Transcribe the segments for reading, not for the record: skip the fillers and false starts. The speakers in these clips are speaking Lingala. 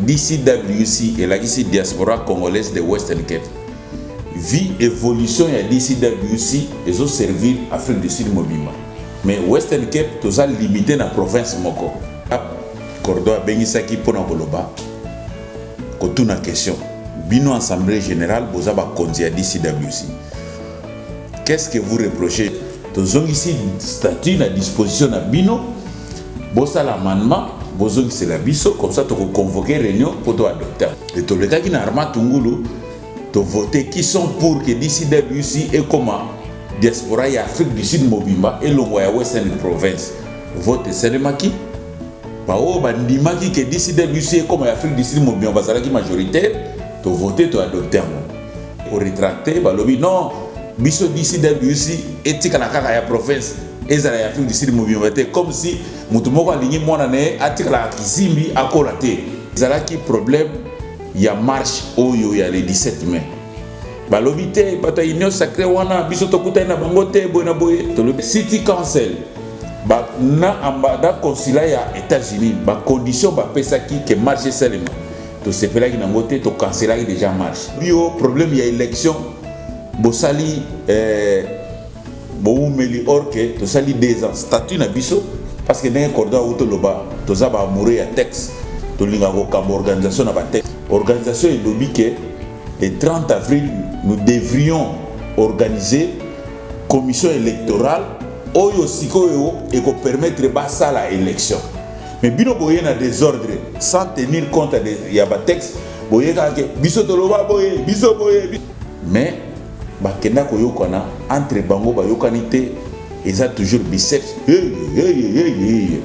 DCWC elakisi Diaspora Congolaise de Western Cape. Vie évolution ya DCWC ezo servir Afrique du Sud mobimba. Mais Western Cape toza limité na province moko. Cordo abengisaki mpona koloba kotuna question. Bino Assemblée Générale boza bakonzi ya DCWC. Qu'est-ce que vous reprochez? Tozongisi statut na disposition na bino, bosala amendement, bozongisela biso, comme ça tokoconvoquer réunion mpo toadopte. E tolekaki na Arma Tungulu, tovote qui sont pour que DCWC ekoma diaspora ya Afrique du Sud mobimba elongwa ya Western Province. Vote esalemaki, baoyo bandimaki ke DCWC ekoma ya Afrique du Sud mobimba bazalaki majoritaire, tovote, toadopte yango. Koretracte, balobi non, biso DCWC etikala kaka ya province, ezala ya Afrique du Sud mobimba te, comme si moto moko alingi mwana na ye atikalaka kisimbi akola te. Ezalaki problème ya marche oyo ya le 17 mai. Balobi te bato ya Union Sacrée wana biso tokutani na bango te, boye na boye. Tolobi City Council ba, na, amba, na consulat ya États-Unis, bacondition bapesaki ke marche esalema, tosepelaki nango te, tokanselaki déjà marche. Bio problème ya élection bosali bowumeli, or ke tosali 2 ans statut na biso, parce que ndenge cordon auti oloba, toza baamoureux ya texte, tolingaka kokamba organisation na batexte. Organisation elobi ke le 30 avril nous devrions organiser commission électorale oyo sikoyo ekopermettre basala élection. Mais bino boye na désordre sans tenir compte ya batexte, boye kaka ke biso toloba boye, biso boye, mais bakenda koyokana entre bango, bayokani te, eza toujours biceps. Hey, hey, hey, hey.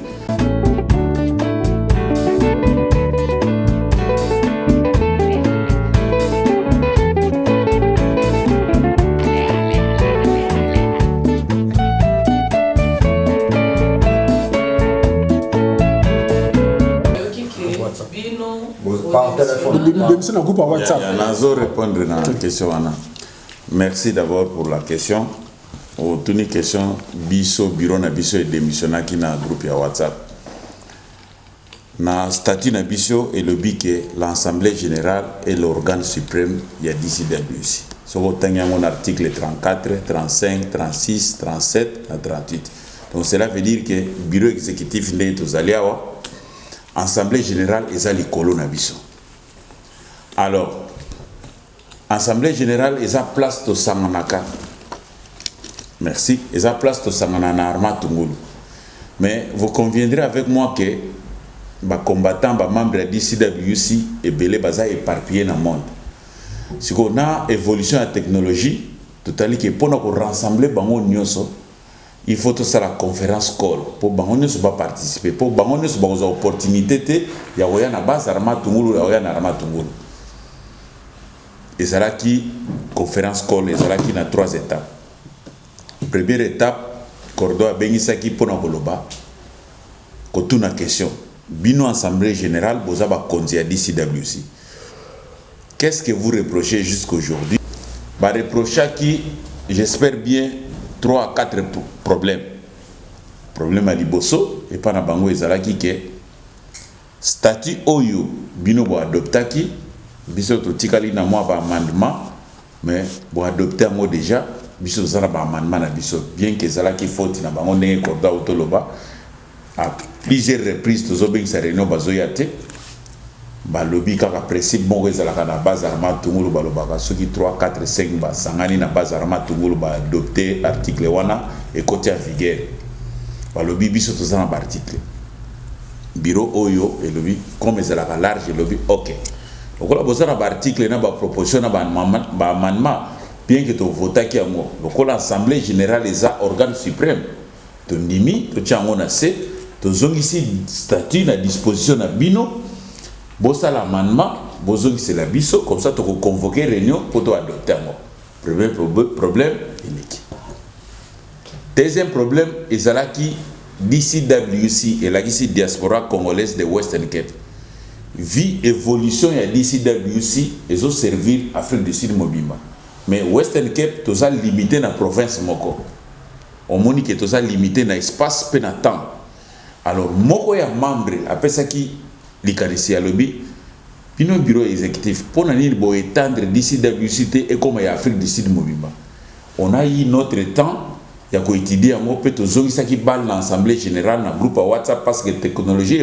Par téléphone. Démission na groupe ya WhatsApp. Nazo répondre na question wana. Merci d'abord pour la question. Otuni question, biso bureau na biso edémissionnaki na groupe ya WhatsApp. Na statut na biso elobi ke l'Assemblée générale est l'organe suprême ya DCWC. Soki otangi yango na article 34, 35, 36, 37 na 38. Donc cela veut dire que bureau exécutif ndenge tozali awa, Assemblée générale eza likolo na biso. Alors Assemblée générale eza place tosanganaka, merci, eza place tosangana na Arma Tungulu. Mais vous conviendrez avec moi que bacombattant, bamembre ya DCWC ebele baza éparpillé na monde. Sikoyo na évolution ya technologie, totali ke mpona korassembler bango nyonso, il faut tosala conférence call mpo bango nyonso baparticipe, mpo bango nyonso bakozwa opportunité te ya koya na base Arma Tungulu, ya koya na Arma Tungulu. Ezalaki conférence call, ezalaki na trois étapes. Première étape, cordo abengisaki mpona koloba, kotuna question: bino Assemblée générale boza bakonzi ya DCWC, qu'est-ce que vous reprochez jusqu'aujourd'hui? Bareprochaki, j'espère bien, 3 à 4 problèmes. Problème ya liboso epai na bango ezalaki ke statut oyo bino boadoptaki, biso totikali na mwa baamendement, mais boadopte yango déjà, biso toza na baamendement na biso. Bien ke ezalaki faute na bango, ndenge korda otoloba, à plusieurs reprises tozobengisa réunion, bazoya te. Balobi kaka principe moko ezalaka na base Arma Tungulu, balobaka soki 3, 4, 5 basangani na base Arma Tungulu, baadopte article wana, ekoti ya vigueur. Balobi biso toza na baarticle. Bureau oyo elobi, comme ezalaka large, elobi ok, lokola boza na baarticle na baproposition na baamendement, bien que tovotaki yango, lokola Assemblée générale eza organe suprême, tondimi totia yango na se, tozongisi statut na disposition na bino, bosala amendement, bozongisela biso, comme ça tokoconvoquer réunion mpo toadopte yango. Premier problème eleki. Deuxième problème ezalaki DCWC elakisi Diaspora Congolaise de Western Cape. Vie évolution ya DCWC ezoservir Afrique du Sud mobimba, mais Western Cape toza limité na province moko. Omoni ke toza limité na espace mpe na temps. Alors moko ya membre apesaki likanisi, alobi Bino bureau exécutif, mpo na nini boétendre DCWC te, ekoma ya Afrique du Sud mobimba? On a eu notre temps ya koétudier yango mpe tozongisaki balle na assemblée générale, na groupe ya WhatsApp, parce que technologie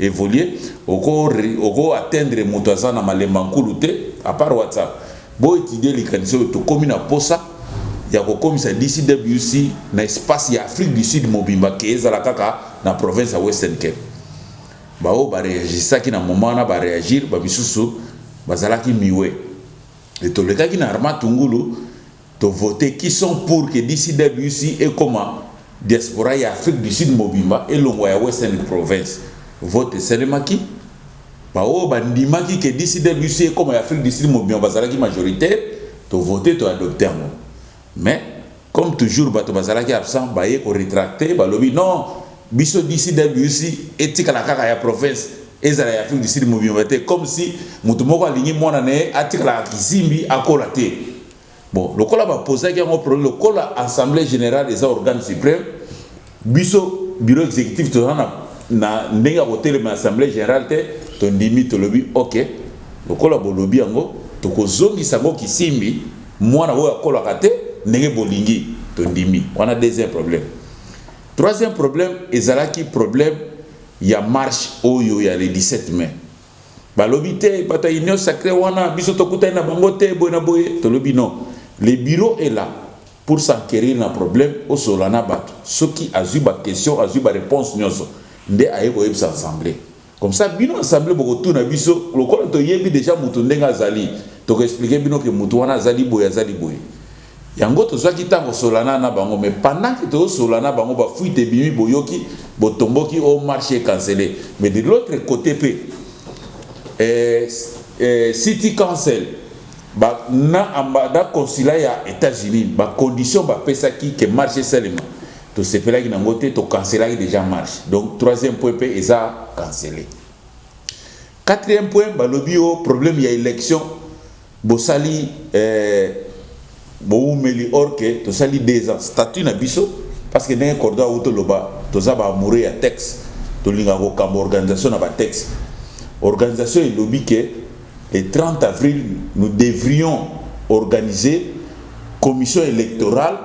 évolue, oko atteindre moto aza na malemba nkulu te à part WhatsApp. Boétudier likanisi oyo, tokómi na posa ya kokomisa DCWC na espace ya Afrique du Sud mobimba, ke ezala kaka na province ya Western Cape. Baoyo baréagisaki na moment wana baréagir, bamisusu bazalaki miwe. E tolekaki na Arma Tungulu, tovote qui sont pour que DCWC ekoma diaspora ya Afrique du Sud mobimba, elongwa ya Western Province. Vote esalemaki, baoyo bandimaki ke DCWC ekoma ya Afrique du Sud mobimba bazalaki majoritaire. Tovote, toadopte yango. Mais comme toujours, bato bazalaki absent, baye korétracte, balobi non, biso DCWC etikala kaka ya province, ezala ya Afrique du Sud mobimba te, comme si moto moko alingi mwana na ye atikalaka kisimbi, akola te. Bon, lokola bapozaki yango problème, lokola assemblée générale eza organe suprême, biso bureau exécutif toza na ndenge ya kotelema assemblée générale te. Tondimi, tolobi ok, lokola bolobi yango, tokozongisa yango kisimbi, mwana oyo akolaka te, ndenge bolingi, tondimi wana. Deuxième problème. Troisième problème ezalaki problème ya marche oyo ya le 17 mai. Balobi te, bato ya Union sacrée wana, biso tokutani na bango te, boye na boye. Tolobi non, le bureau est là pour s'enquérir na problème, osola na bato. Soki azwi baquestion, azwi baréponse nyonso, nde aye koyebisa assemblée. Comme ça bino assemblée bokotuna biso, lokola toyebi déjà moto ndenge azali, tokoexpliquer bino ke moto wana azali boye, azali boye. Yango tozwaki ntango solana na bango. Mais pendant que tozosola na bango, bafuite ebimi, boyoki, botomboki o marché cancellé. Mais de l'autre côté mpe city council ba, na consulat ya États-Unis, bacondition bapesaki ke marché esalema, tosepelaki nango te, tocancelaki déjà marche. Donc troisième point mpe eza cancellé. Quatrième point, balobi o problème ya élection bosali, boumeli, or ke tosali 2 ans statut na biso, parce que ndenge cordon auti oloba, toza baamoureux ya texte, tolingaka kokamba organisation na batexte. Organisation elobi ke le 30 avril, nous devrions organiser commission électorale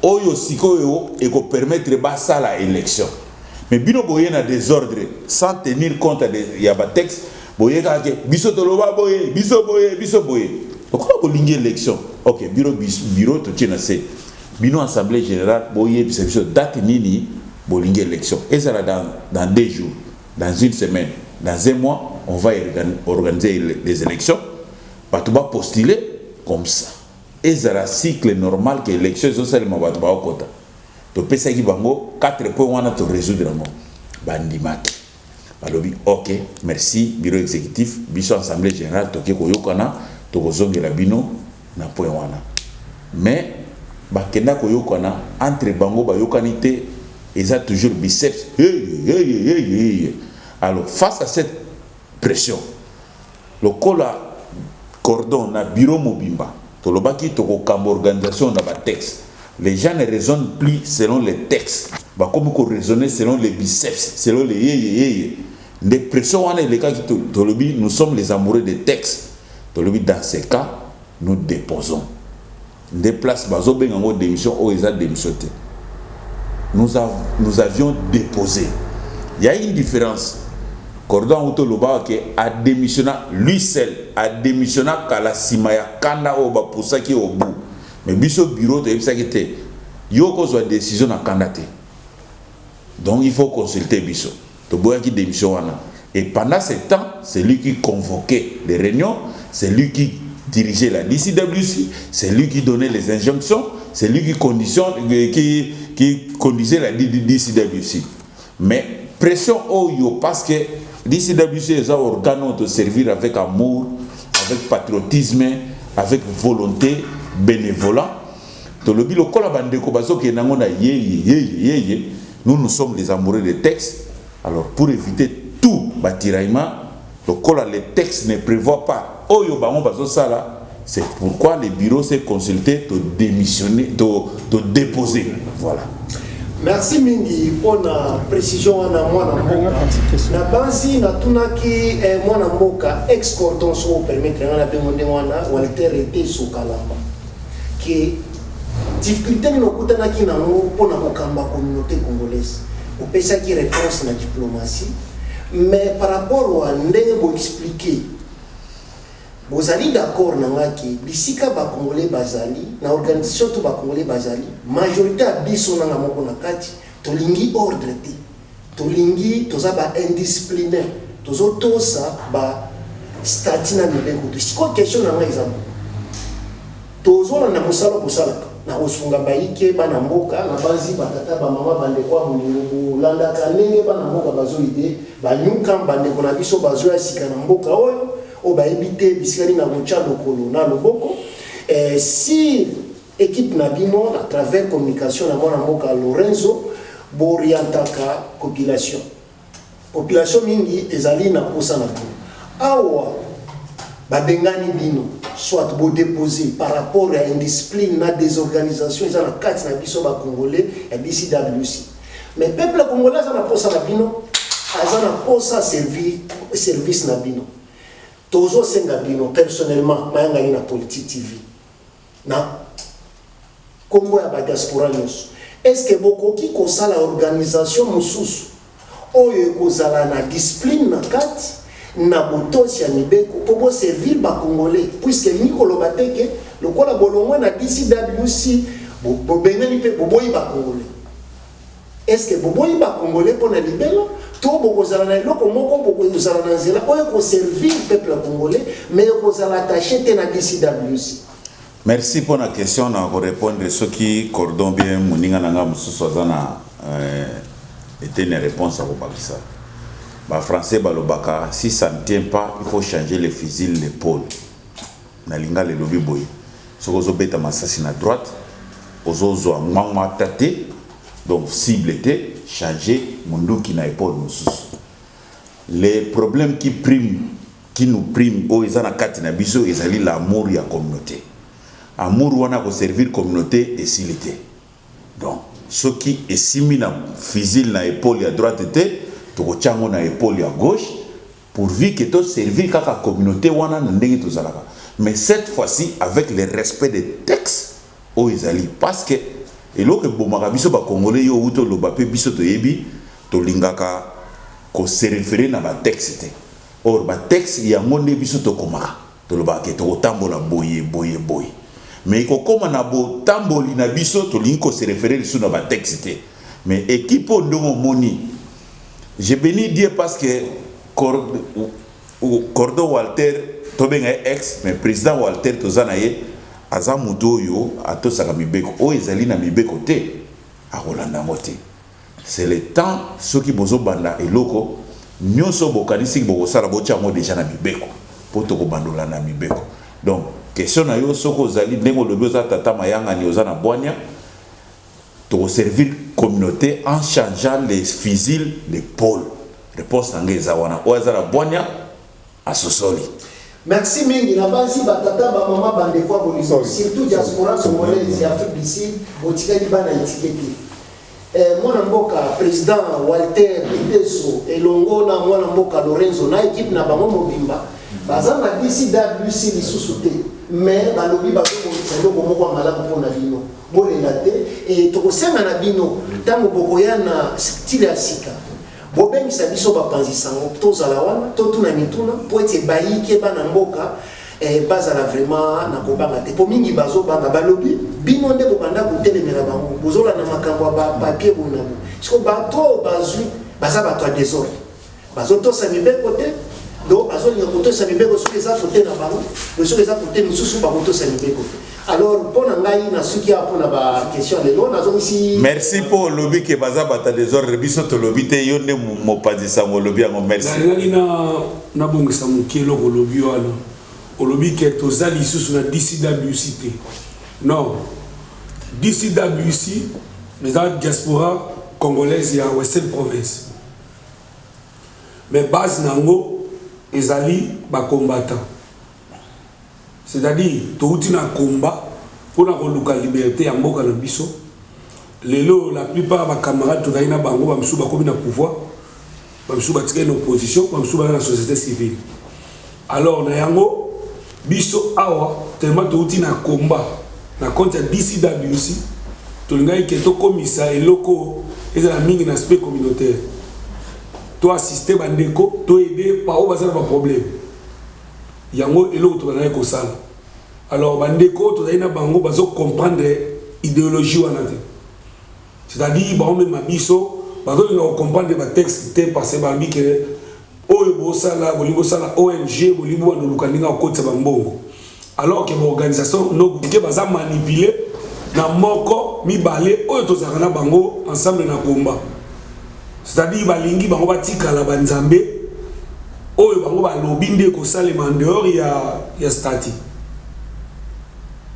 oyo sikoyo ekopermettre basala élection. Mais bino boye na désordre, sans tenir compte ya batexte, boye kaka ke biso toloba boye, biso boye, biso boye. Lokola bolingi élection, ok, bureau totie na se, bino assemblée générale boyebisa biso date nini bolingi élection ezala. Dans 2 jours, dans une semaine, dans un mois, on va organiser les élections, bato bapostuler, comme ça ezala cycle normal ke élection ezosalema, bato baokota. Topesaki bango 4 points wana, torésoudre yango, bandimaki, balobi ok, merci bureau exécutif, biso assemblée générale toke koyokana, tokozongela bino na point wana. Mais bakenda koyokana entre bango, bayokani te, eza toujours biceps, hey, hey, hey, hey. Alors face à cette pression, lokola cordon na bureau mobimba tolobaki tokokamba organisation na batexte, les gens ne raisonnent plus selon les textes, bakomi koraisonner selon les biceps, selon les yeye yeye. Nde pression wana elekaki, tolobi nous sommes les amoureux des textes. Tolobi dans ces cas, nous déposons. Nde place bazobenga yango démission, oyo eza démission te. Nous avions déposé. Il y a une différence. Cordon auti olobaka ke adémissionna lui seul, adémissionna kala nsima ya kanda oyo bapusaki au bout. Mais biso bureau toyebisaki te, yo kozwa décision na kanda te, donc il faut consulter biso. Toboyaki démission wana. Et pendant ce temps, c'est lui qui convoquait les réunions, c'est lui qui dirigeait la DCWC, c'est lui qui donnait les injonctions, c'est lui qui conduisait la DCWC. Mais pression oyo, parce que DCWC eza organe oyo toservir avec amour, avec patriotisme, avec volonté, bénévolat. Tolobi lokola bandeko bazokende yango na yeye yeye yeye, nous, nous sommes les amoureux des textes. Alors pour éviter tout batiraillement, lokola les textes ne prévoient pas oyo bango bazosala, c'est pourquoi le bureau s'est consulté, to démissionner, to déposer, voilà. Merci mingi mpona précision wana, mwana mboka. Na banzi natunaki mwana mboka ex cordon, so permettre nga na bengo ndenge wana, Walter Eteso Kalamba, ke difficulté nini okutanaki nango mpona kokamba communauté congolaise. Opesaki réponse na diplomatie, mais par rapport wa ndenge boexpliquer, bozali d'accord na nga ke bisika bacongolais bazali na organisation to bacongolais bazali, majorité ya biso, nanga moko na kati, tolingi ordre te, tolingi, toza baindisciplinaire, tozotosa bastatut na mibeko te. Sikoyo question na ngai eza bo: tozolanda mosala kosalaka na kosunga bayike bana mboka na banzi, batata, bamama, bandeko ya bolingo, bolandaka ndenge bana mboka bazoide banyuka, bandeko na biso bazoya sika na mboka oyo, oyo bayebi te bisika nini na kotya lokolo na loboko. Si équipe na bino, à travers communication na mwana mboka Lorenzo, boorientaka population, population mingi ezali na posa na bino awa, babengani bino soit bodépose par rapport ya indiscipline na désorganisation eza na kati na biso bacongolais ya DCWC, mais peuple congolais aza na posa na bino, aza na posa service na bino. Tozosenga bino personnellement, mayangani na Politique TV, na nkombo ya badiaspora nyonso, est ce que bokoki kosala organisation mosusu oyo ekozala na discipline na kati na botosi ya mibeko mpo boservir bacongolais, puisque elingi koloba te ke lokola bolongwe na DCWC, bobengani mpe boboyi bacongolais? Est ce que boboyi bacongolais mpo na libela, to bokozala na eloko moko, bokozala na nzela oyo ekoservir peuple congolais, mais ekozala attaché te na DCWC? Merci mpo na question. Na korépondre soki cordon bien, moninga na nga mosusu aza na eteni ya réponse akobakisa. Bafrançais balobaka: "Si ça ne tient pas, il faut changer le fusil l'épaule." Na lingala elobi boye: soki ozobeta masasi na droite, ozozwa ngwangwata te, donc cible te, changer munduki na épaule mosusu. Les problèmes qui priment, qui nous prime, oyo eza na kati na biso, ezali l'amour ya communauté. Amour wana koservir communauté esili te. Donc soki esimi na fusil na épaule ya droite te, tokotia yango na épaule ya gauche, pourvu que toservir kaka communauté wana na ndenge tozalaka, mais cette fois-ci avec le respect des textes oyo ezali, parce que eloko ebomaka biso bacongolais, yo outi oloba mpe, biso toyebi, tolingaka kose référer na batexte te. Or batexte yango nde biso tokomaka, tolobaka ke tokotambola boye boye boye, mais ekokóma na botamboli na biso, tolingi kose référer lisusu na batexte te. Mais équipe oyo, ndenge omoni, je bénis Dieu parce que Cordon Walter, tobenga ye ex, mais président Walter, toza na ye, aza motu oyo atosaka mibeko. Oyo ezali na mibeko te, akolanda yango te. C'est le temps, soki bozobanda eloko nyonso, bokanisi bokosala, botya yango déjà na mibeko, mpo tokobandola na mibeko. Donc question na yo, soki ozali ndenge olobi, oza tata mayangani, oza na bwania, tokoservir communauté en changeant les fusils d'épaule. Réponse na ngai eza wana. Oyo aza na bwania asosoli. Merci mingi na basi, batata, bamama, bandeko ya bolingo, surtout diaspora congolaise ya Afrique du Sud, botikali bana etikete. Mwana mboka président Walter Eteso elongo na mwana mboka Lorenzo na équipe na bango mobimba baza na DCWC lisusu te, mais balobi bazobongisa eloko moko ya malamu mpona bino. Bolela te. Tokosenga na bino, ntango bokoya na style ya sika, bobengisa biso bapanzi sango, tozala wana, totuna mituna, mpo ete bayike bana mboka bazala vraiment na kobanga te, mpo mingi bazobanga. Balobi bino nde bobanda kotelemela bango, bozolanda makambo ya bapapier boye na boye. Siko bato oyo bazwi baza bato ya désordre, bazotosa mibeko te. Donc bazolinga kotosa mibeko soki eza kote na bango, mais soki eza kote mosusu, bakotosa mibeko te. Alors mpo na ngai, nasuki awa mpona baquestion lelo, nazongisi. Merci mpo olobi ke baza bato ya désordre. Biso tolobi te, yo nde mopanzi sango olobi yango. Merci. Nalingaki na nabongisa moke eloko olobi wana. Olobi ke toza lisusu na DCWC te. Non, DCWC eza diaspora congolaise ya Western Province, mais base na yango ezali bacombattant, c'est-à-dire touti na combat mpona koluka liberté ya mboka na biso. Lelo la plupart ya ba camarades tozali na bango, ba misusu bakomi na pouvoir, ba misusu batikali na opposition, ba misusu baza na société civile. Alors na yango biso awa tellement touti na combat na compte ya DCWC, tolingaki ke tokomisa eloko ezala mingi na aspect communautaire, to assister bandeko, to aider baoyo baza na ba problème. Yango eloko tobandaki kosala. Alors bandeko tozali na bango bazo comprendre idéologie wana te, c'est-à-dire baomema biso, bazolinga kocomprendre batexte te, parce que balobi ke oyo bosala, bolingi bosala ONG, bolingi bobanda oluka ndenge akotisa bambongo, alors que baorganisation noke baza manipulé na moko mibale oyo tozalaka na bango ensemble na komba, c'est-à-dire balingi bango batikala banzambe oyo bango balobi nde ekosalema en dehors ya statut.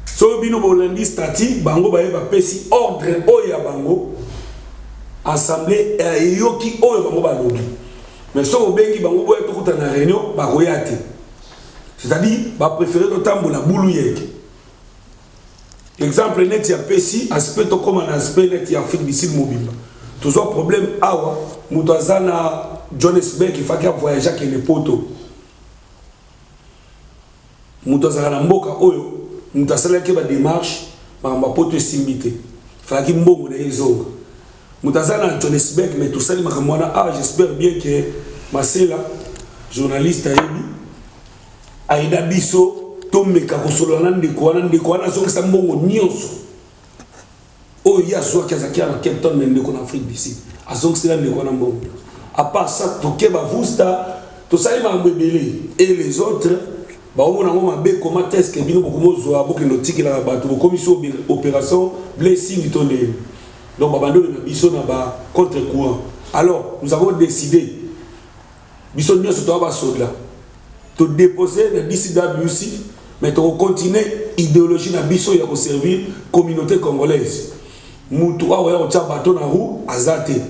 Soki bino bolandi statut, bango baye bapesi ordre oyo ya bango, assemblée eyoki oyo bango balobi. Mais soki obengi bango boya tokuta na réunion, bakoya te, c'est-à-dire bapréféré totambola bulu yeke. Exemple neti apesi aspect, tokóma na aspect neti ya Afrique du Sud mobimba. Tozwa problème awa, moto aza na Johannesburg, ifaki avoyage akende Poto. Moto azalaka na mboka oyo, moto asalaki badémarche, makambo ya Poto esimbi te, falaki mbongo na ye ezonga. Moto aza na Johannesburg, mais tosali makambo wana. Ah, j'espère bien que Masela journaliste ayebi, ayeda biso tomeka kosolola na ndeko wana. Ndeko wana azongisa mbongo nyonso oyo ye azwaki, azalaki na Cape Town, mais ndeko na Afrique du Sud azongisela ndeko wana mbongo nyonso. À part ça, toke bavusta, tosali makambo ebele et les autres baomona yango mabe. Comment est ce que bino bokomozwa, bokende otikelaka bato, bokomisi opération blessing to ndeni? Donc babandi oyo na biso na ba contre courant. Alors nous avons décidé, biso nyonso toya basoda, todépose na DCWC, mais tokocontinue idéologie na biso ya koservir communauté congolaise. Mutu awa ya kotia bato na roue aza te,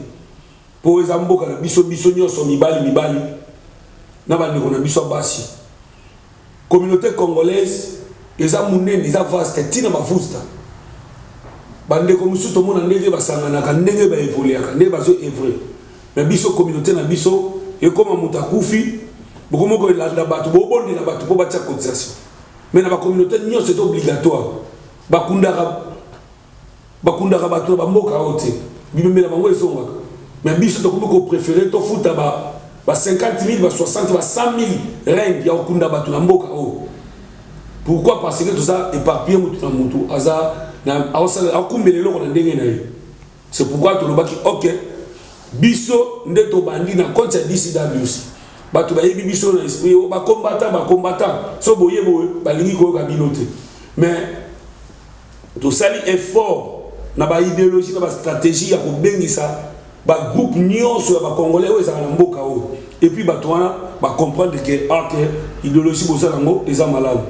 mpo eza mboka na biso, biso nyonso, mibali mibali na bandeko na biso ya basi. Communauté congolaise eza monene, eza vaste, ntina bafusta bandeko mosusu tomona ndenge basanganaka, ndenge baévoluaka, ndenge bazo œuvre. Mais biso, communauté na biso ekóma moto akufi, bokomi kolanda bato, bobondela bato mpo batia cotisation. Mais na bacommunauté nyonso eza obligatoire, bakundaka, bakundaka bato na bamboka oyo te, bibembela bango ezongaka. Mais biso tokomi kopréféré tofuta ba 50 000, ba 60, ba 100 000 rand ya kokunda bato na mboka oyo. Pourquoi? Parce que toza éparpillé, mutu na mutu aza akumbela eloko na ndenge na ye. C'est pourquoi tolobaki ok, biso nde tobandi na compte ya DCWC. Bato bayebi biso na esprit oyo bacombattant, bacombattant so boye boye, balingi koyoka bino te. Mais tosali effort na baidéologie, na bastratégie ya kobengisa bagroupe nyonso ya bacongolais oyo ezalaka na mboka oyo. Et puis bato wana bacomprendre ke ok, idéologie bosala yango eza malamu.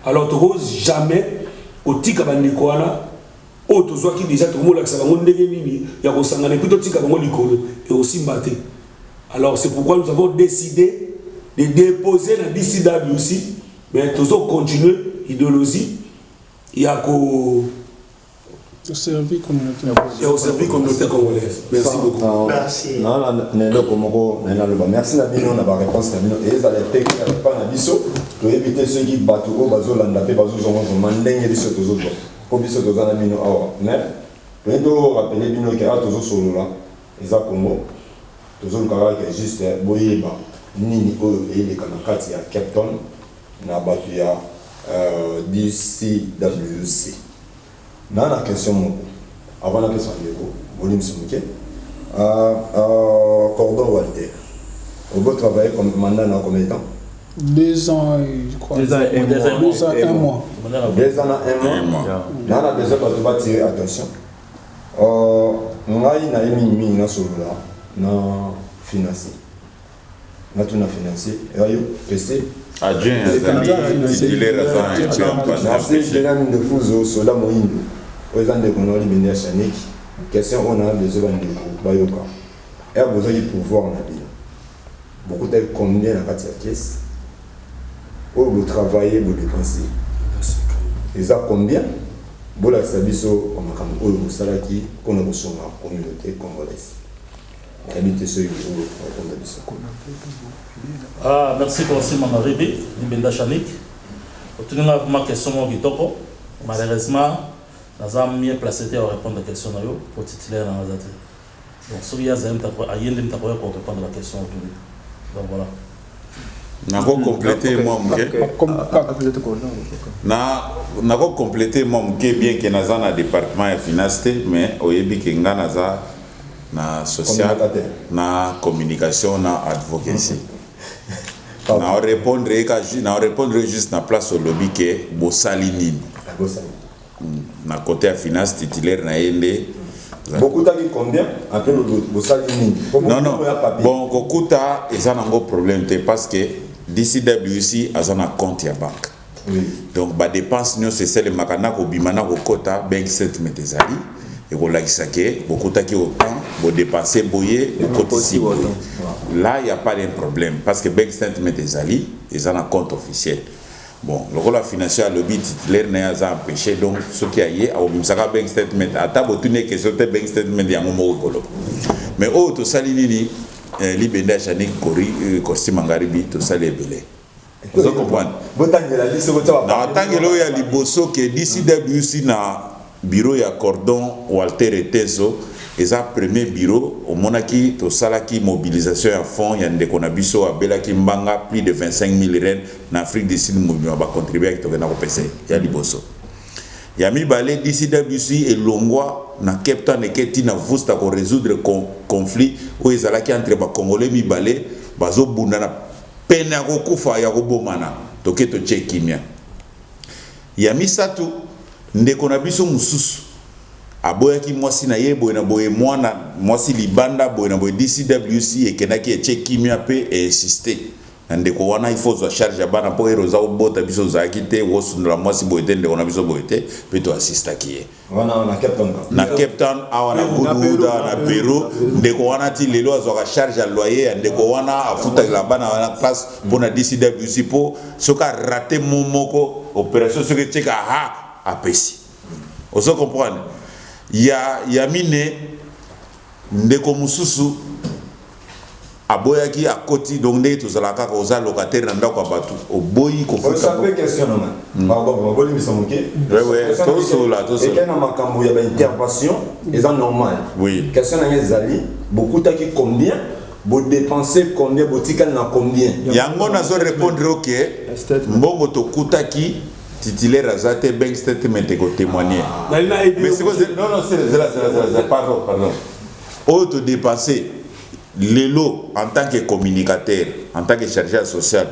Alors toko jamais kotika bandeko wana oyo tozwaki déjà, tokomolakisa bango ndenge nini ya kosangana, et puis totika bango likolo ekosimba te. Alors c'est pourquoi nous avons décidé de déposer na DCWC, mais tozo continuer idéologie ya ko servir communauté. Ya koservir communauté congolaise. Merci beaucoup. Merci. Na eloko moko na naloba, merci na bino na baréponse na bino. Ezala eteki ya epa na biso, toyebi te soki bato oyo bazolanda mpe bazozongozoma ndenge biso tozozwa, mpo biso toza na bino awa. Mais toyei torappeler bino ke awa tozosolola eza Congo, tozoluka kaka juste boyeba nini oyo eyeleka na kati ya Cape Town na bato ya DCWC. Na question moko avant napesa ndeko bolimisi moke. Cordon Walter, obo travailler comme mandat na combien de temps? 2 ans, je crois. 2 ans et un mois. 2 ans, un mois. 2 ans na un mois. Na besoin bato batire attention. Ngai naye mingimingi nasolola na financier, natuna financier yayo pese. Adjoint azali titulaire, aza. Merci. Delami Ndefuzo, soda moyindo oyo eza ndeko na olibende ya Shaniki. Question oyo na besoin bandeko bayoka: ere bozwaki pouvoir na bino, bokutaki combien na kati ya caisse? Oyo botravaille, bodepense eza combien? Bolakisa biso bamakambo oyo bosalaki mpona kosunga communauté congolaise. Nayebi te soki okokonda biso. Ah, merci Consi Mangaribi, Libenda Chanik. Otuni nga vraiment question moko kitoko. Malheureusement, naza mieux placé te ya répondre question na yo po titulaire na nga aza te. Donc soki ye azali moto aye nde moto akoya ko répondre ba question otuni. Donc voilà. Nako compléter mwa moke. Na nako compléter mwa moke, bien que naza na département ya finance te, mais oyebi ke nga naza na social, na communication, na advocacy. Na répondre ye ka na répondre juste na place olobi ke bosali nini na côté ya finance. Titulaire na ye nde. Bokutaki combien? Après, bosali nini? Non, bon, kokuta eza nango problème te, parce que DCWC aza na compte ya banque. Donc badépense nyonso esalemaka na kobima na kokota, bank statement ezali, ekolakisa ke bokutaki autant, bodépense boye, bokotisi boye. Là, y a pas de problème, parce que bank statement ezali, eza na compte officiel. Bon, lokola financier alobi titulaire na ye aza empêché, donc soki aye akobimisaka bank statement. Ata botuni ye question te, bank statement yango moko ekoloba. Mais oyo tosali nini, Libende ya Janik Kori, Kosti Mangaribi, tosali ebele, ozo comprendre? Botangela biso, botia. Na atangela oyo ya liboso ke DCWC na bureau ya cordon Walter Eteso eza premier bureau omonaki tosalaki mobilisation ya fonds ya ndeko na biso abelaki mbanga, plus de 25 000 rand na Afrique du Sud mobima bacontribuaki, tokenda kopesa. Ya liboso. Ya mibale, DCWC elongwa na Cape Town, eketi na Worcester korésoudre conflit oyo ezalaki entre bacongolais mibale bazobunda na pene ya kokufa, ya kobomana. Toke totie kimia. Ya misato, ndeko na biso mosusu aboyaki mwasi na ye boye na boye, mwana mwasi libanda boye na boye. DCWC ekendaki, etie kimia mpe einsiste na ndeko wana: il faut ozwa charge ya bana mpo ere oza kobota, biso ozalaki te, osundola mwasi boye te, ndeko na biso boye te. Mpe toassistaki ye. Wana na Cape Town? Na Cape Town awa, na Goodwood, na Peru. Ndeko wana ti lelo azwaka charge ya loyer ya ndeko wana, afutakela bana wana classe mpo na DCWC, mpo soki arate mo moko opération, soki etieka ha apesi, ozo comprendre? Ya mine, ndeko mosusu aboyaki akoti. Donc ndenge tozalaka kaka, oza locataire na ndako ya bato, oboyi kofuta. Question nanga, pardon, bolimbisa moke. Tosola, tosola. Eke na makambo ya baintervention, eza normal. Question nanga ezali: bokutaki combien, bodépense combien, botikali na combien? Yango nazo répondre. Oke, mbongo tokutaki, titulaire aza te, bank statement ekotémoigner. Mais sikoyo, non, non, zela, zela, zela, pardon, pardon. Oyo todépense lelo, en tant que communicateur, en tant que chargé social,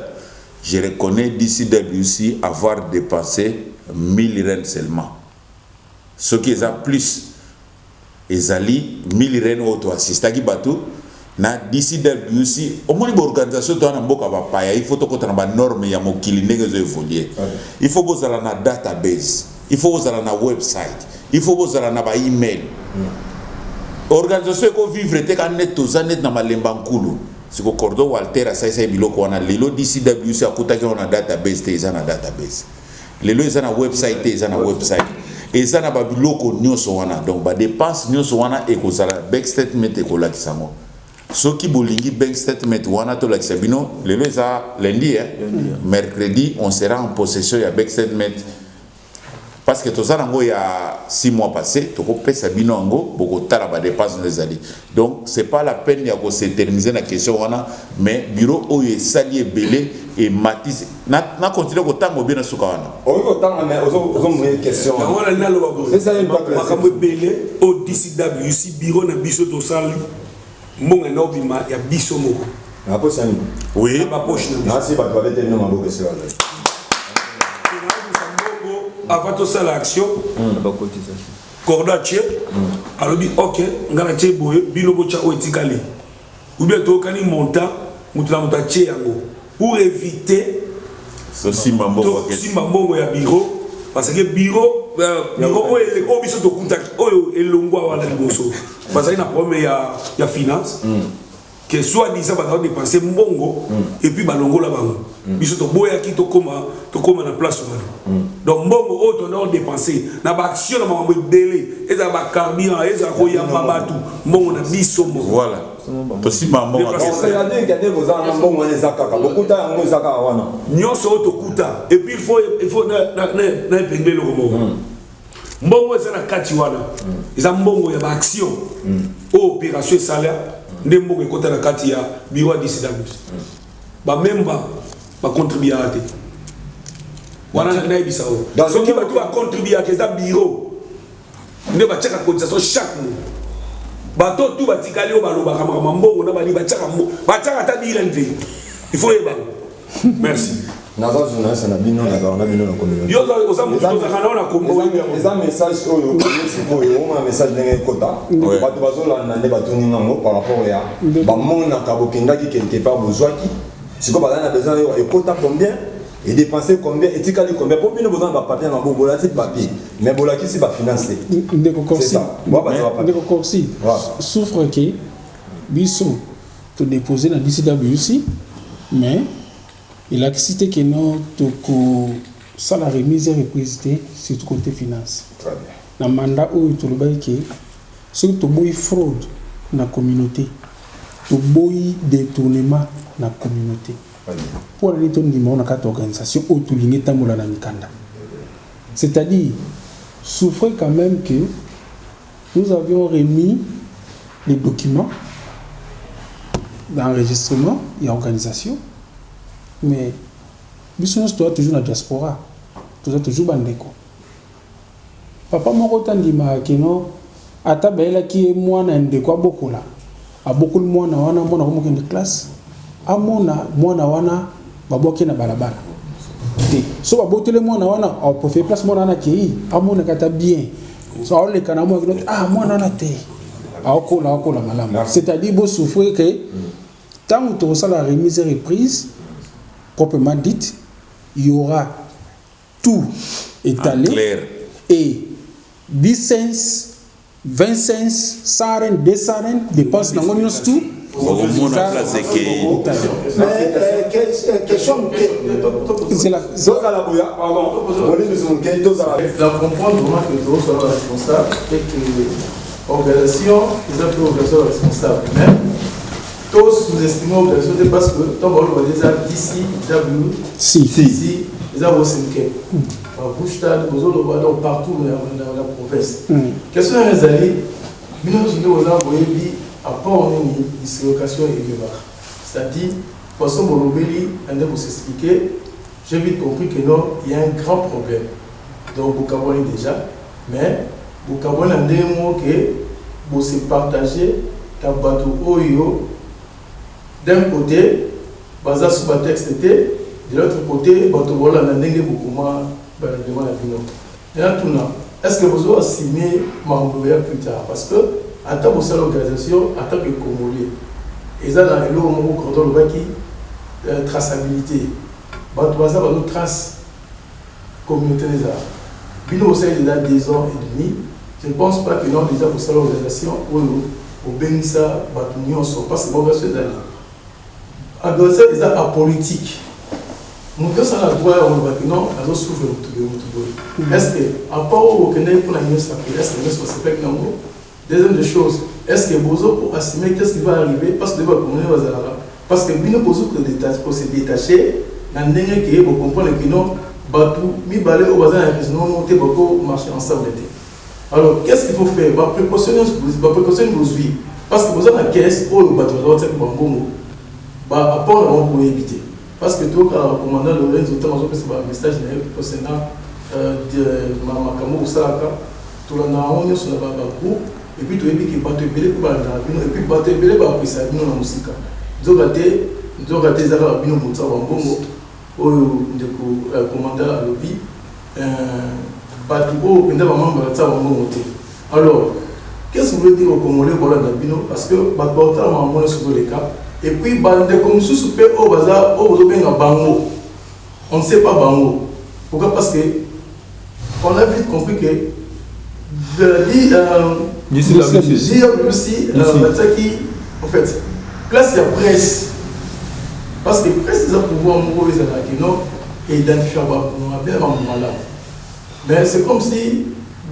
je reconnais DCWC avoir dépensé 1000 rand seulement. Soki eza plus, ezali 1000 rand oyo toassistaki bato na DCWC. Omoni, baorganisation to wana mboka bapaya, il faut tokɔta na banorme ya mokili ndenge ezo évolue. Il faut bozala na database, il faut bozala na website, il faut bozala na baemail. Organisation ekovivre te ka neti toza neti na malemba nkulu. Siko cordon Walter asalisaki biloko wana. Lelo DCWC akutaki yango na database te, eza na database lelo, eza na website te, eza na website, eza na babiloko nyonso wana. Donc badépense nyonso wana ekozala, bank statement ekolakisa yango. Soki bolingi bank statement wana, tolakisa bino. Lelo eza lundi, eh? Mercredi on sera en possession ya bank statement, parce que toza nango ya 6 mois passé. Tokopesa bino yango, bokotala badépense no ezali. Donc c'est pas la peine ya kos'éterniser na question wana. Mais bureau oyo esali ebele, emati na continue kotanga obie na suka wana. Okoki kotanga, mais ozomoye question. Yango wana naloba boye, makambo ebele oyo DCWC, bureau na biso, tosali, mbongo ena obima ya biso moko. Na poche nini? Oui. Na bapoche na biso. Nasi bato babeteli no maboko esika bazali. Avant tosala action, cordon atie, alobi: "Ok, ngai natie boye, bino botya oyo etikali." Ou bien toyokani montant, moto na moto atie yango pour éviter tosimba mbongo. Tosimba mbongo ya bureau, parce que bureau oyo biso tokutaki, oyo elongwa wana liboso, bazali na problème ya finance, que soit disant bazala dépenser mbongo et puis balongola bango. Biso toboyaki tokóma tokóma na place wana. Donc mbongo oyo tonda kodépenser na baaction na makambo ebele, ezala bacarburant, ezala koyamba bato, mbongo na biso moko. Voilà, tosimba mbongo ya caisse. C'est-à-dire que nde boza na mbongo wana, eza kaka bokuta yango, eza kaka wana. Nyonso oyo tokuta. Et puis il faut na épingle eloko moko: mbongo eza na kati wana, eza mbongo ya baaction oyo opération esala. Nde mbongo ekota na kati ya bureau ya DCWC, bamemba bacontribuaka te. Wana nayebisa oyo, soki bato bacontribuaka, eza bureau nde batiaka cotisation chaque mois. Bato tu batikali oyo balobaka makambo mbongo na bani, batiaka batiaka ata direne te. Il faut yeba. Merci. Naza journaliste na bino, nazala na bino na communauté. Yo oza motu tozalaka nao na Kongo. Eza message oyo sikoyo, omona message ndenge ekota, bato bazolanda nde batuni ngango par rapport ya bamonaka bokendaki quelque part, bozwaki. Sikoyo bazali na besoin oyo ekota combien, edépenser combien, etikali combien, mpo bino boza na bapapier na maboko, bolati papier mais bolakisi bafinance te. Ndeko Corsi, ndeko Corsi, souffre ke biso todépose na DCWC, mais elakisi te ke no tokosala remise et reprise te, surtout côté finance. Na mandat oyo tolobaki ke soki toboyi fraude na communauté, toboyi détournement na communauté, mpo na nini tondima na kati ya organisation oyo tolingi etambola na mikanda? C'est-à-dire, souffrez quand même que nous avions remis les documents d'enregistrement et organisation, mais biso nyonso toza toujours na diaspora, toza toujours bandeko. Papa moko tandimaka keno ata bayelaki ye mwana ya ndeko abokola, abokoli mwana wana, mwana komokende classe, amona mwana wana babwaki na balabala te. So baboteli mwana wana, aprofite place mwana wana akei, amonaka ata bien. So aoleka na mwana, ah, mwana wana te, aokola, aokola malamu. C'est-à-dire, bosouffrir ke ntango tokosala remise et reprise proprement dite, il y aura tout étalé. En clair. Et 10 cents, 20 cents, 100 rand, 200 rand, dépense nango nyonso tout. Okomona place ekei. Mais question moke. C'est la Tozala boya, pardon, bolimbisi moke, tozala. Na comprendre vraiment que tozosala responsable et que organisation eza mpe organisation responsable, mais to sous-estime organisation te, parce que ntango baloba eza DCW si si eza bosemke babushtad bozoloba, donc partout na province. Question yango ezali: bino nyonso nde boza boyebi apport nini dislocation ememaka, c'est-à-dire façon bolobeli na nde bosexpliquer, j'ai vite compris que non, il y a un grand problème. Donc bokabwani déjà, mais bokabwani na ndenge moko ke bose partage na bato oyo d'un côté baza sous batexte te, de l'autre côté bato bolanda ndenge bokoma barèglement na bino. Ena tuna: est ce que bozo assumer makambo ya plus tard? Parce que ata bosala organisation, ata ke congolais eza na eloko moko cordon olobaki, traçabilité, bato baza bazo trace communauté ezala. Bino bosali déjà 2 ans et demi, je ne pense pas que non, déjà bosala organisation oyo obengisa bato nyonso, parce que baorganisation ezali organisation eza apolitique. Moto nyonso aza na droit ya kolobaki non, azosouffre motu boye, motu boye. Est ce que apport oyo okendaki mpona nyonso apele, est ce que nyonso basepelaki nango? Deuxième des choses, est ce que bozo pour assumer qu'est ce qui va arriver? Parce que bacongolais bazalaka, parce que bino bozo kose détacher na ndenge ke bocomprendre ke non, bato mibale oyo baza na raisonnement moko te bako marcher ensemble te. Alors qu'est ce qu'il faut faire? Baprécaution nyonso, baprécaution bozwi, parce que boza na caisse oyo bato baza batiaki bambongo, baapport na bango boyebi te, parce que tokaka commandant Lorenzo ntango azopesa bamessage na ye concernant makambo kosalaka, tolandaka yango nyonso na bagroupe. Et puis toyebi ke bato ebele mpe balandaka bino, et puis bato ebele bapesa bino na mosika. Nzoka te, nzoka te, eza kaka bino moto ya bambongo oyo ndeko commandant alobi, bato oyo mpenza bamembre batia bambongo te. Alors qu'est-ce que vous voulez dire au Congolais bolanda bino? Parce que bato baotala makambo nyonso toleka, et puis bandeko mosusu mpe oyo baza oyo bozobenga bango, on ne sait pas bango. Pourquoi? Parce que on a vite compris que de, DWC batiaki en fait place ya presse. Parce que presse eza pouvoir moko oyo ezalaka que non e-identifiaka ba mabe na ba malamu. Mais c'est comme si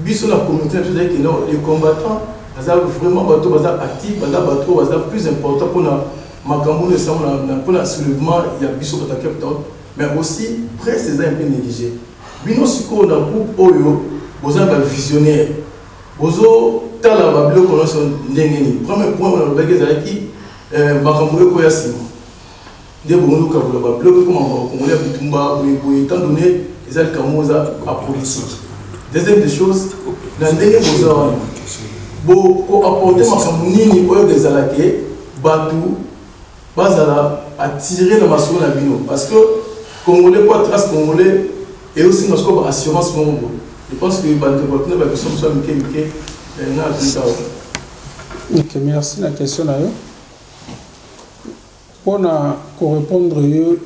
biso na communauté na biso ezali que non, les combattants baza vraiment bato baza actifs, baza bato oyo baza plus important mpona makambo oyo esango mpona soulèvement ya biso bato ya Cape Town. Mais aussi presse eza un peu négligé. Bino sikoyo na groupe oyo boza na bavisionnaire, bozotala babiloko nyonso ndenge nini? Premier point oyo nalobaki ezalaki makambo oyo ekoya nsima nde bongo kabola babiloko ekoma bakongoli ya bitumba boyeboye, étant donné eza likambo eza apolitique. Deuxième des choses, na ndenge boza wana, bokoapporter makambo nini oyo ezalaki bato bazala attiré na masolo na bino? Parce que Congolais po trace Congolais eosinga sikoyo baassurance moko boye. Je pense que bandeko batuna baquestion mosusu ya mike mike nga natunita. Ok, merci na question na yo. Mpona korépondre yo,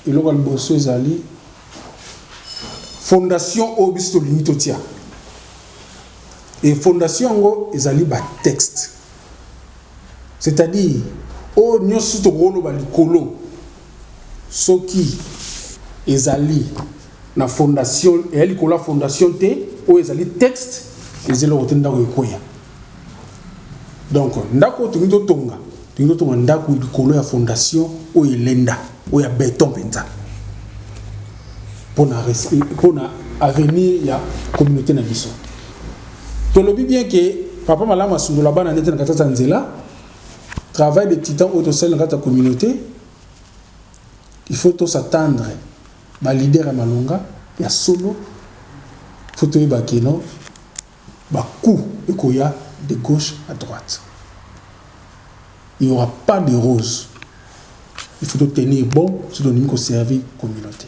eloko ya liboso ezali fondation oyo biso tolingi totia. E fondation yango ezali batexte, c'est-à-dire oyo nyonso tokoloba likolo, soki ezali na fondation, eya likolo ya fondation te, oyo ezali texte, eza eloko te, ndako ekweya. Donc ndako oyo tolingi totonga, tolingi totonga ndako likolo ya fondation oyo elenda, oyo ya béton mpenza, mpona avenir ya communauté na biso. Tolobi bien ke papa malamu asundola bana ndete na kati ya nzela. Travail de titan oyo tosali na kati ya communauté, il faut tos'attendre baleader ya malonga ya solo. Faut toyeba ke non, bacoup ekoya de gauche à droite, il n'y aura pas de rose. Il faut tenir bon soki tolingi koservir communauté.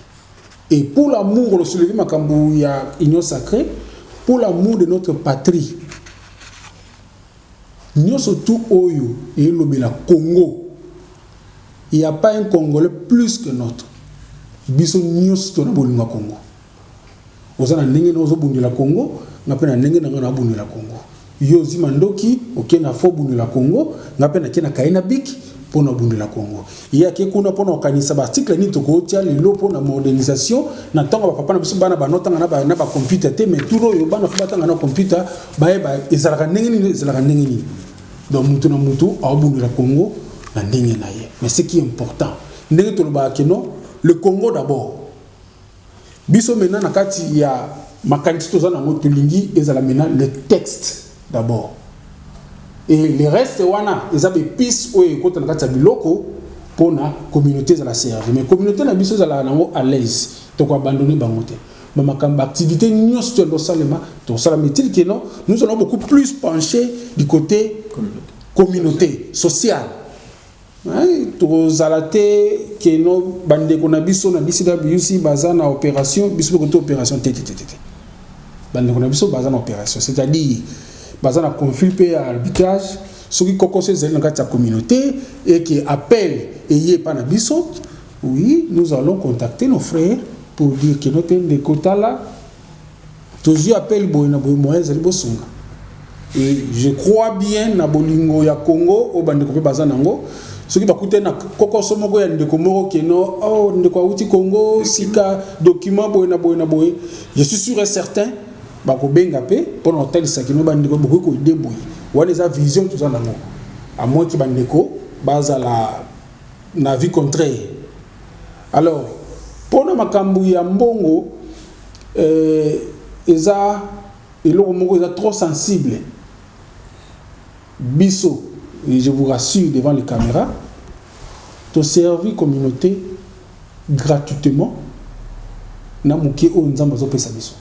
Et pour l'amour, le soulever makambo ya Union sacrée, pour l'amour de notre patrie, nyonso tu oyo elobela Congo, il n'y a pas un Congolais plus que notre. Biso nyonso tona bolingo ya Congo. Oza na ndenge na ozobundela Congo, nga mpe na ndenge na nga nabundela Congo. Yo ozima ndoki, okei na fo bundela Congo, nga mpe nake na kaye na bic mpo na bundela Congo. Ye ake kuna mpo na kokanisa baarticle nini tokotia lelo mpo na modernisation. Na ntango bapapa na biso, bana banotanga na bacomputer te, mais tour oyo bana fo batanga na computer, bayeba ezalaka ndenge nini, ezalaka ndenge nini. Donc mutu na mutu aobundela Congo na ndenge na ye. Mais ce qui est important, ndenge tolobaka ke non, le Congo d'abord. Biso maintenant, na kati ya makanisi toza nango, tolingi ezala maintenant le texte d'abord et le reste wana eza baépice oyo ekota na kati ya biloko mpona communauté ezala servi. Mais communauté na biso ezalaka nango à l'aise, tokoabandonner bango te. Bamakambo, baactivité nyonso to tosalema, tosalama etili ke non, nous allons beaucoup plus pencher du côté communauté sociale. Tozala te ke no, bandeko na biso na DCWC baza na opération, biso mpe kote opération te, te, te, te. Bandeko na biso baza na opération, c'est-à-dire baza na conflit mpe ya arbitrage. Soki kokoso ezali na kati ya communauté et que appel eye epa na biso, oui, nous allons contacter nos frères pour dire ke no te, ndeko, tala, tozwi appel boye na boye, moyen ezali, bosunga. Et je crois bien na bolingo ya Congo oyo bandeko mpe baza nango. Soki bakutani na kokoso moko ya ndeko moko keno, oh, ndeko awuti Congo sika, document boye na boye na boye, je suis sûr et certain bakobenga mpe mpona kotalisa kino bandeko bokoki koaider boye. Wana eza vision toza nango, à moins que bandeko bazala na vie contraire. Alors mpona makambo ya mbongo, eza eloko moko eza trop sensible. Biso, et je vous rassure devant les caméras, toservi communauté gratuitement na moke oyo Nzambe azopesa biso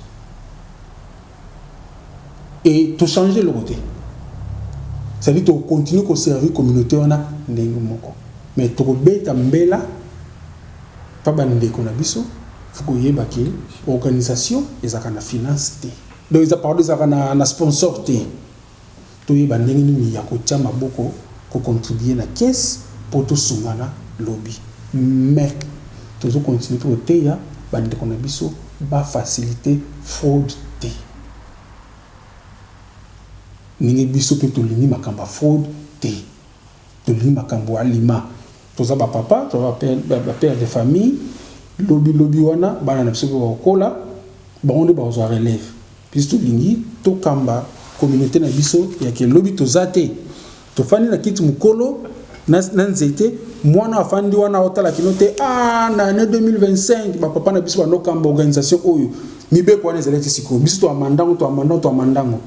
et tochange eloko te. C'est-à-dire tokontinue koservir communauté wana ndenge moko, mais tokobeta mbela mpa bandeko na biso. Faut koyeba ke organisation ezalaka na finance te, donc eza, pardon, ezalaka na sponsor te. Toyeba ndenge nini ya kotia maboko, kocontribuer na caisse mpo tosungana lobi. Mais tozokontinue mpe koteya bandeko na biso bafacilité fraude te, ndenge biso mpe tolingi makambo ya fraude te. Tolingi makambo alima. Toza ba papa, toza ba père de famille, lobi lobi wana bana na biso pe bakokola, bango nde bakozwa relève. Biso tolingi tokamba communauté na biso ya ke lobi toza te, tofandi na kiti mokolo na, na nzete, mwana afandi wana otala kino te, ah, na année 2025 ba papa na biso bandokamba organisation oyo, mibeko wana ezali ti sikoyo, biso toamandango, toamandango, toamandango.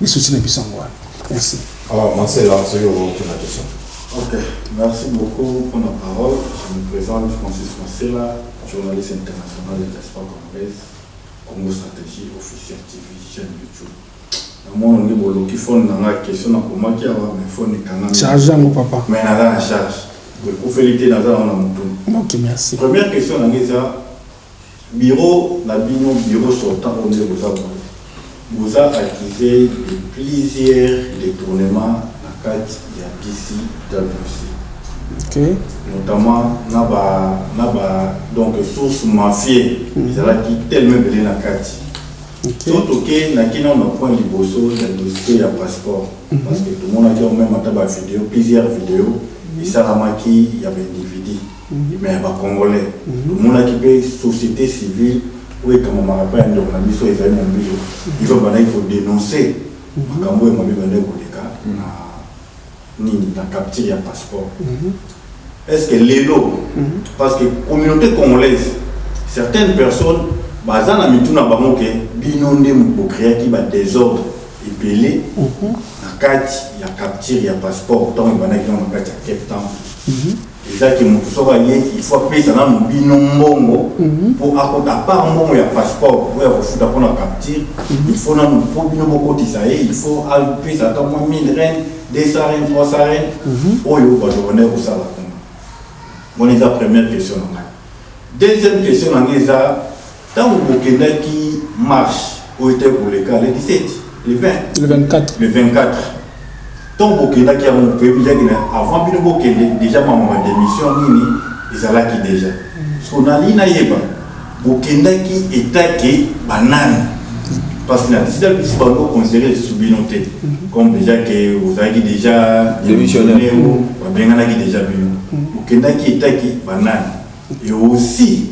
Lisusu na biso yango wana. Merci. Alors, Marcel, soki okotuna question. Ok, merci beaucoup pour la parole. Je me présente Francis Marcela, journaliste international de diaspora congolaise, Congo Stratégie officielle TV, chaîne YouTube. Namona nde boloki phone na nga, question nakomaki awa, mais phone ekangami. Charge yango papa. Mais naza na charge. Ekufeli te, naza nango na mutu. Ok, merci. Première question na nga eza bureau na bino, bureau sortant oyo nde boza boye, boza accusé de plusieurs détournements na kati ya DCWC. Notamment na ba donc source mafie ezalaki tellement ebele na kati. So toke naki nano na point liboso ya dossier ya passeport, parce que tomonaki yango même ata bavideo, plusieurs vidéos esalamaki ya baindividu, mais ya bacongolais. Tomonaki mpe société civile oyo ekamamaka mpe ya ndeko na biso ezali Mombilo iva, bandaki kodénoncer makambo oyo mabe bandaki koleka na nini, na capture ya passeport. Est-ce que lelo, parce que communauté congolaise, certaines personnes baza na mitu na bango ke bino nde bocréaki badésordre ebele na kati ya capture ya passeport ntango ebandaki nano na kati ya Cape Town, ezaki moto soki aye, il faut apesa nano bino mbongo mpo akota. À part mbongo ya passeport oyo ya kofuta mpona capture, il faut nano mpo bino bokotisa ye, il faut apesa ata mwa 1000 rand, 200 rand, 300 rand oyo bato bandaki kosala kuna. Wana eza première question na ngai. Deuxième question na ngai eza ntango bokendaki marche oyo ete koleka le 17, le 20, Le 24. Le 24, ntango bokendaki yango, toyebisaki na avant bino bokende déjà mama badémission nini ezalaki déjà. So nalingi nayeba bokendaki etake banani, parce que na décida biso bango considéré lisusu bino te comme déjà ke ozalaki déjà démissionnaire. Ou babenganaki déjà bino. Bokendaki etaki banani? Et aussi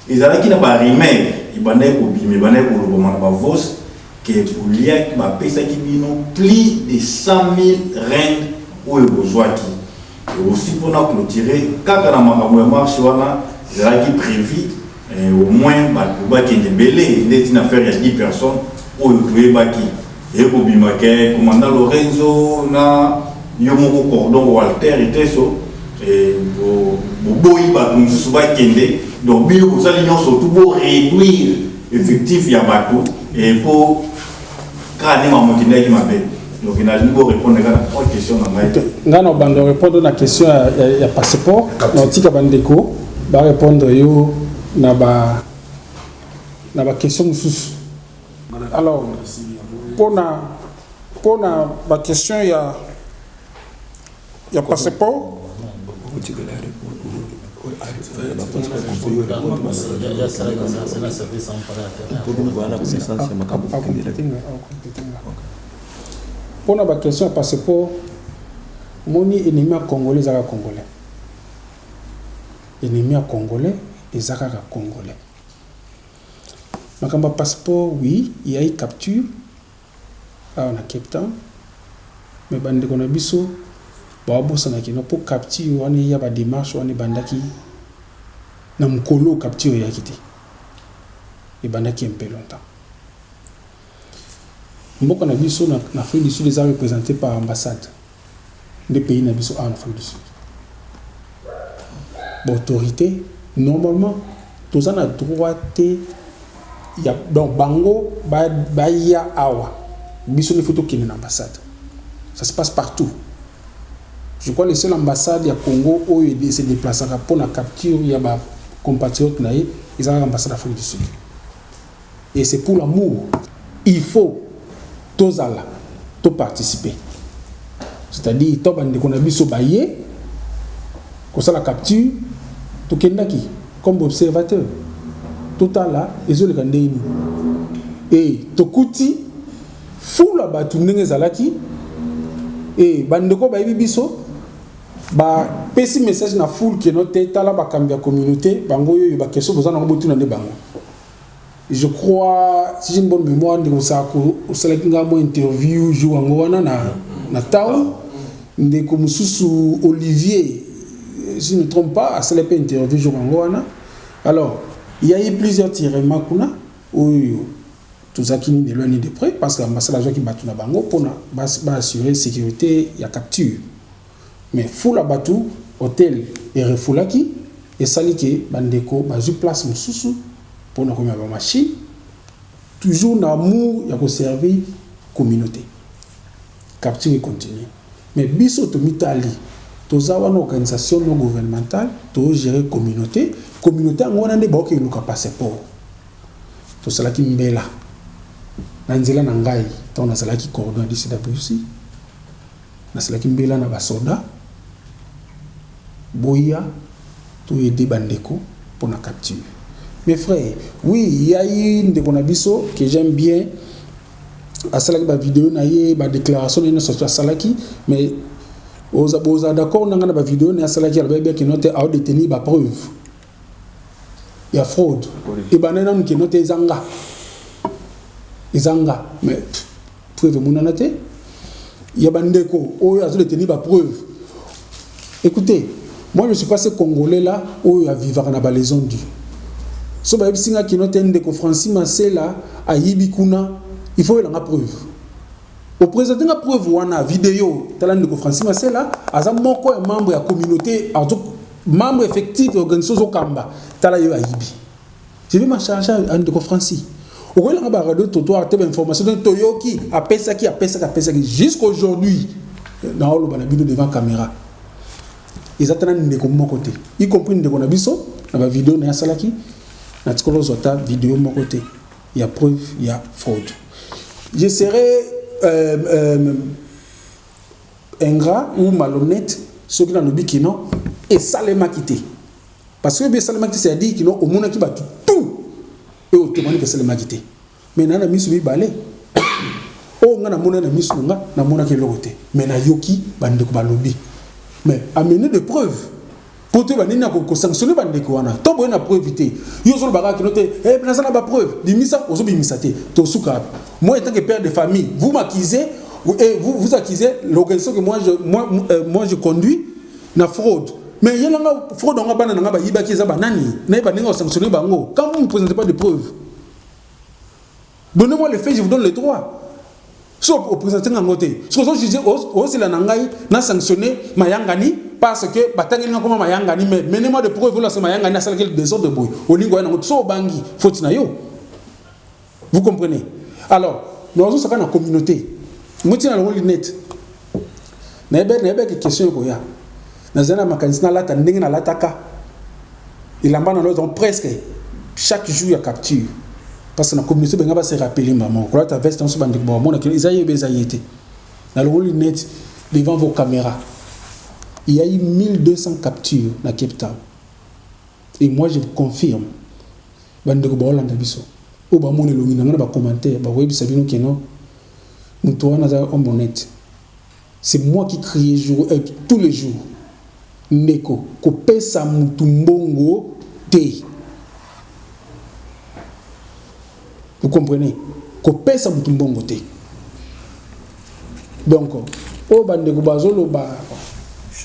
ezalaki na barumeur ebandaki kobima, ebandaki kolobama na bavoice ke boliaki, bapesaki bino plus de 100 000 rand oyo bozwaki. Et aussi mpona clôturer kaka na makambo ya marche wana, ezalaki prévu au moins bato bakende ebele ndeti na affaire ya 10 personnes oyo toyebaki ekobima ke commandant Lorenzo na yo moko cordon Walter Eteso boboyi bato mosusu bakende. Donc bino bosali nyonso tu boréduire effectif ya bato mpo kaka nde makambo ekendaki mabe. Donc nalingi borépondre kaka na trois questions na ngai. Ngai na obanda répondre na question ya passeport, na otika bandeko barépondre yo na baquestion mosusu. Alors mpona baquestion ya passeport. Ya sala service en parlant. Mpona baquestion ya passeport, moni, ennemi ya Congolais eza kaka Congolais, ennemi ya Congolais eza kaka Congolais. Makambo ya passeport, oui, eyai capture awa na Cape Town, mais bandeko na biso baobosanaki no mpo capture wana eya, badémarche wana ebandaki na mokolo capture eyaki te, ebandaki un peu longtemps. Mboka na biso na Afrique du Sud eza représenté par ambassade nde pays na biso awa na Afrique du Sud. Baautorité normalement toza na droit te ya, donc bango baya awa, biso nde faut tokende na ambassade. Ça se passe partout. Je crois le seul ambassade ya Congo oyo se déplaçaka mpona capture ya bacompatriote na ye eza kaka ambassade Afrique du Sud. Et c'est pour l'amour, il faut tozala toparticiper, c'est-à-dire to bandeko na biso baye kosala capture, tokendaki comme observateur, totala ezoleka ndenge nini. E tokuti fula bato ndenge ezalaki. E bandeko bayebi biso ba Bapesi message na foule keno te, tala bakambi ya communauté bango oyo baquestion boza nango, botuna nde bango. Je crois, si j'ai une bonne mémoire, ndeko Sako osalaki nga mo interview jour yango wana na town. Ndeko mosusu Olivier, si je ne me trompe pas, asali mpe interview jour yango wana. Alors il y a eu plusieurs tirements kuna oyo tozalaki ni de loin ni de près, parce que ambassade azwaki bato na bango mpona baassurer sécurité ya capture. Mais fula bato, hôtel erefulaki, esali ke bandeko bazwi place mosusu mpona komema bamachine, toujours na amour ya koservir communauté. Capture econtinue, mais biso tomitali, toza wana organisation non gouvernementale, togérer communauté. Communauté yango wana nde baoki eluka passeport. Tosalaki mbela na nzela na ngai. Ntango nazalaki cordon ya DCWC, nasalaki mbela na basoda: boya toyede bandeko mpona capture. Mes frères, oui, yai ndeko na biso que j'aime bien, asalaki bavideo na ye, badéclaration na ye nyonso asalaki. Mais boza d'accord na ngai na bavideo na ye asalaki, alobaki bien keno te aodétenir bapreuve ya fraude. Ebandai nanu keno te eza nga, eza nga, mais preuve emonana te ya bandeko oyo azodétenir bapreuve. Écoutez, moi je suis pas ce Congolais là oyo avivaka na balaison du so. Bayebisi nga kino te ndeko Francis Masela ayibi kuna, il faut oyelanga preuve, oprésente nga preuve wana, video. Tala, ndeko Francis Masela aza moko ya membre ya communauté, membre effectif ya organisation ozokamba. Tala, ye ayibi, je vais m'en charger à ndeko Francis. Okoyelanga baradio trottoir te, bainformation donc toyoki apesaki, apesaki, apesaki. Jusqu'aujourd'hui naoloba na bino devant caméra, eza te na ndeko moko te, y compris ndeko na biso na bavideo na ye asalaki. Natikala ozwa ata video moko te ya preuve ya fraude. Je serais ingrat ou malhonnête soki nalobi kino esalemaki te, parce que oyebi esalemaki te, c'est-à-dire kino omonaki bato tout oyo otomani esalemaki te. Mais na miso mibale oyo nga namona na miso na nga, namonaki eloko te, mais nayoki bandeko balobi. Mais amener de preuve po toyeba nini kosanctionne bandeko wana. To boye na preuve te, yo ozolobaka kino te naza na bapreuve, bimisa. Ozobimisa te, tosuka wapi? Moi, en tant que père de famille, vous m'accusez et vous, vous accusez l'organisation que moi je conduis na fraude. Mais yelanga fraude yango, bana nanga bayibaki eza banani? Nayeba ndenge osanctionne bango. Quand vous ne présentez pas de preuve, donnez-moi les faits, je vous donne les droits. So oprésente ngango te, soki ozojuge, osela na ngai na sanctionne mayangani parce que batangeli nga koma mayangani. Mais menez-moi de preuve olasa mayangani asalaki désordre boye. Olingi oya nango, so obangi, faute na yo. Vous comprenez? Alors nazosaka na communauté moti na longo lunette, nayebeke question ekoya. Nazali na makanisi nalata ndenge nalataka elamba na donc presque chaque jour ya capture, parce que na communauté benga base rappeler mama kolata veste nyonso, bandeko bamonaki eza ye, ebe eza ye te. Nalongoli lunette devant vos caméras. Il y a eu 1200 captures na Cape Town et moi je vous confirme, bandeko baolanda biso oyo bamona elongi na ngai na bacommentaire, bakoyebisa bino keno moto wana aza homme honnête. C'est moi qui criais jour, tous les jours: ndeko, kopesa mutu mbongo te. Vous comprenez? Kopesa mutu mbongo te. Donc oyo bandeko bazoloba,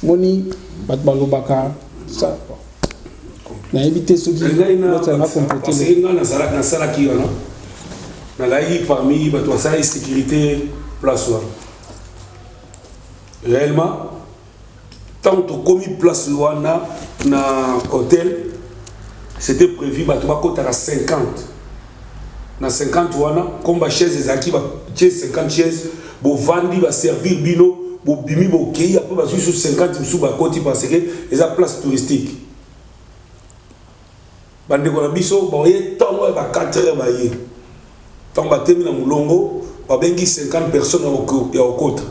moni bato balobaka, nayebi te soki nga nasalaki wana, nazalaki parmi bato basalaki sécurité place wana. Réellement, ntango tokomi place wana na hôtel, c'était prévu bato bakotaka 50 na 50 wana. Comme bachaise ezalaki, batie 50 chaise, bovandi, baservir bino, bobimi, bokei. Après bazwi so 50 mosusu bakoti, parce que eza place touristique. Bandeko na biso baye ntango ya ba 4 heures, baye ntango batemi na molongo, babengi 50 personnes ya kokota.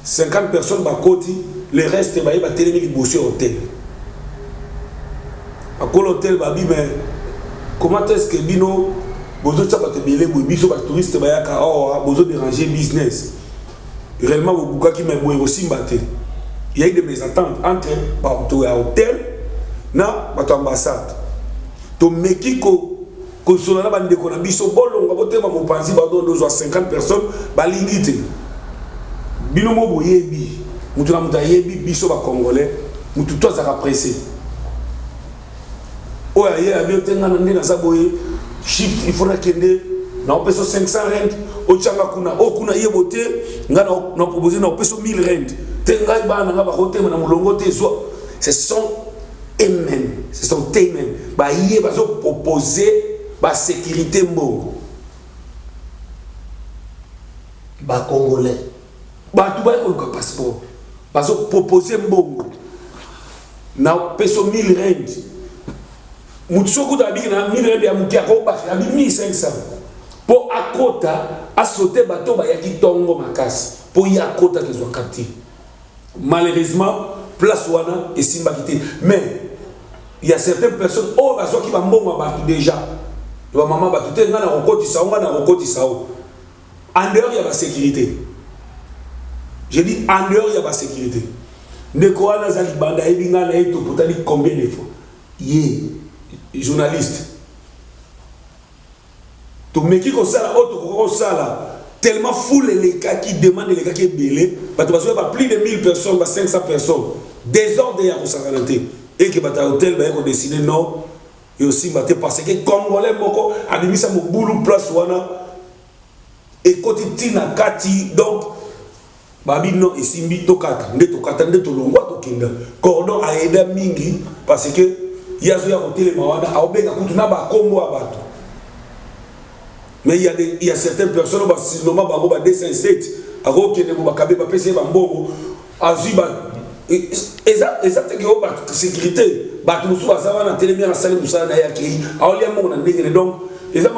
50 personnes bakoti, le reste baye batelemi liboso ya hôtel. Bakolo hôtel babi: mais comment est-ce que bino bozotia bato ebele boye? Biso batouriste bayaka awa, bozodéranger business. Réellement bobukaki, mais boye kosimba te. Il y a eu des mésententes entre bato ya hotel na bato ya ambassade. Tomeki ko kosola na bandeko na biso, bolongwa, botema mopanzi, badondozwa 50 personnes, balingi te. Bino mo boyebi, moto na moto ayebi biso bacongolais, motu to azalaka pressé. Oyo aye abi ote, nga na nde naza boye, shift, il faut nakende, naopesa 500 rand, otyanga kuna, oyo kuna yebo te, nga na propose, naopesa 1000 rand te, ngai bana nga bakotema na molongo te. Zwa, ce sont eux-mêmes, ce sont eux-mêmes baye bazopropose basécurité mbongo. Bacongolais. Bato baye koluka passeport, bazopropose mbongo, napesa 1000 rand. Motu soki okuta abiki na 1000 rand ya moke, akobakela abi 1500 mpo akota, asote. Bato bayaki ntongo makasi mpo ye akota kezwa quartier. Malheureusement, place wana esimbaki te. Mais il y a certaines personnes oyo bazwaki bambongo ya bato déjà, bamama bato te, ngai nakokotisa o, ngai nakokotisa o, en dehors ya basécurité. Je dis en dehors ya basécurité. Ndeko wana aza libanda, ayebi ngai na ye, topotani combien de fois, ye journaliste. Tomeki kosala oyo tokoka kosala, tellement foule elekaki, demande elekaki ebele, bato bazoya ba plus de 1000 personnes, ba 500 personnes, désordre ya kosakana te. Eke bato ya hotel baye kodécider non, eosimba te, parce que congolais moko abimisa mobulu. Place wana ekoti ntina kati. Donc babi non, esimbi, tokata nde, tokata nde, tolongwa, tokenda. Cordon aeda mingi, parce que ye azoya kotelema wana, aobenga kutu na bakombo ya bato. Mais il y a certaines personnes oyo basinoma bango ba 207, akokende bo bakabe, bapesi ye bambongo, azwi ba eza teke oyo basécurité. Bato mosusu baza wana, telemi, asali mosala na ye, akei, aolia mbongo na ndenge ne. Donc eza